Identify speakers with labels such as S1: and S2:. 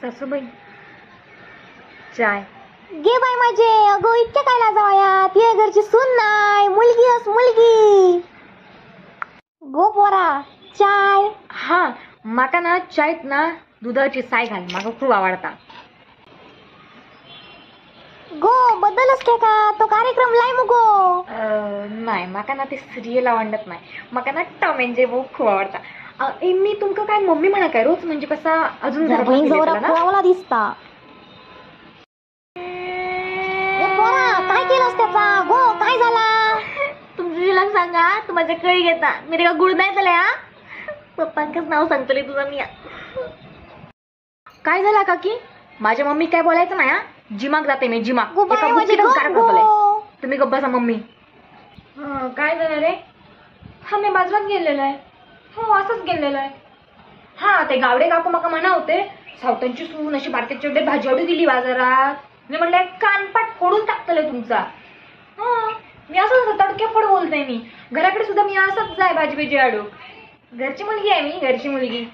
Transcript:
S1: सासूबाई चाय
S2: गे बाय माझे. अगो इतक्या काय लाजावया, ती घरची सून नाही, मुलगी अस मुलगी. गो पोरा चाय.
S1: हा माका ना चायत ना दुधाची साय घाल, माका खूप आवडता.
S2: गो बदलच के का तो कार्यक्रम लाय मुगो.
S1: नाही माका ना ते सिरियल आवडत नाही, माका ना टॉम अँड जेरी खूप आवडता. मी तुमका काय मम्मी म्हणा काय रोज, म्हणजे कसा अजून
S2: बहीण जवळ दिसता. पोरा काय केलंस त्याचा? गो काय झाला?
S3: तुमच्या जिला सांगा तू माझ्या कळी घेता, मी का गुळ नाही झाले. हा पप्पांकच नाव सांगतले तुझा मी.
S1: काय झाला काकी? माझ्या मम्मी काय बोलायचं नाही. हा जिमाक जाते मी, जिमाक. तुम्ही गप्पा मम्मी. काय झालं रे? हा मी बाजूलाच गेलेलो आहे. हो असंच गेलेलो आहे. हा ते गावडे काकू माका म्हणा होते सावतांची सून अशी बारक्याची एवढे भाजी एवढी दिली बाजारात. मी म्हटलं कानपाट फोडून टाकतले तुमचा. हा मी असंच तडक्याफोड बोलते मी. घराकडे सुद्धा मी असंच जाय भाजी बिजी आडू. घरची मुलगी आहे मी, घरची मुलगी.